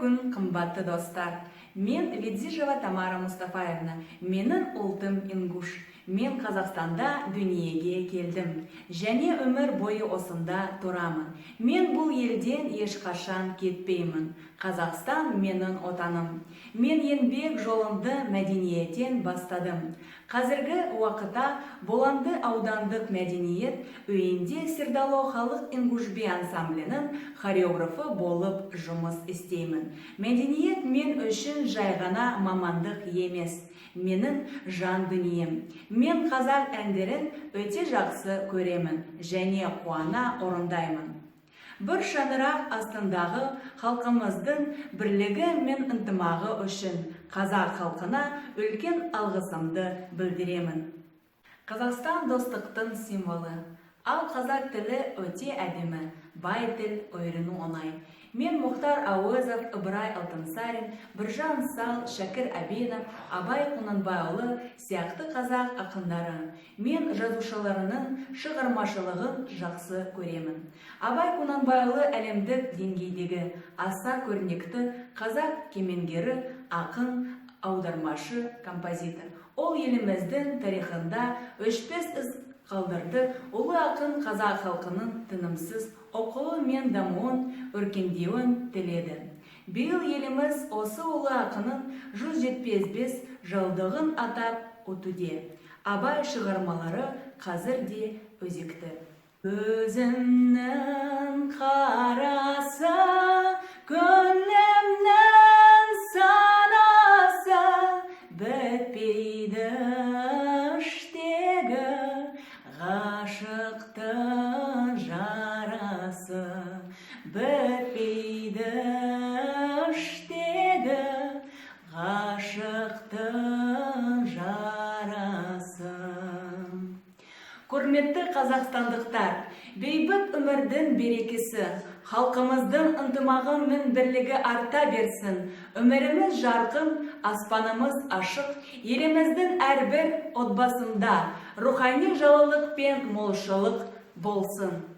Күн, қымбатты достар! Мен Ведзижева Тамара Мустафаевна. Менің ұлтым ингуш. Мен Қазақстанда дүниеге келдім және өмір бойы осында тұрамын. Мен бұл елден ешқашан кетпеймін. Қазақстан – менің отаным. Мен еңбек жолымды мәдениеттен бастадым. Қазіргі уақытта Бұланды аудандық мәдениет үйінде «Сердало» халық ингуш би ансамблінің хореографы болып жұмыс істеймін. Мәдениет мен үшін жай ғана мамандық емес, менің жан дүнием. Мен қазақ әндерін өте жақсы көремін және қуана орындаймын. Бір шаңырақ астындағы халқымыздың бірлігі мен ынтымағы үшін қазақ халқына үлкен алғысымды білдіремін. Қазақстан – достықтың символы. Ал қазақ тілі өте әдемі, бай тіл, үйрену оңай. Мен Мұхтар Әуезов, Ыбырай Алтынсарин, Біржан Сал, Шәкір Әбенов, Абай Құнанбайұлы сияқты қазақ ақындары мен жазушыларының шығармашылығын жақсы көремін. Абай Құнанбайұлы – әлемдік деңгейдегі аса көрнекті қазақ кемеңгері, ақын, аудармашы, композитор. Ол еліміздің тарихында өшпес із қалдырды. Ұлы ақын қазақ халқының тынымсыз оқуы мен дамуын, өркендеуін тіледі. Биыл еліміз осы ұлы ақынның 175 жылдығын атап өтуде. Абай шығармалары қазір де өзекті. Көзімнің қарасы, көңілімнің санасы, бітпейді іштегі ғашықтың жарасы, бітпейді іштегі ғашықтың жарасы. Құрметті қазақстандықтар, бейбіт өмірдің берекесі, халқымыздың ынтымағы мен бірлігі арта берсін. Өміріміз жарқын, аспанымыз ашық, еліміздің әрбір отбасында рухани жылылық пен молшылық болсын.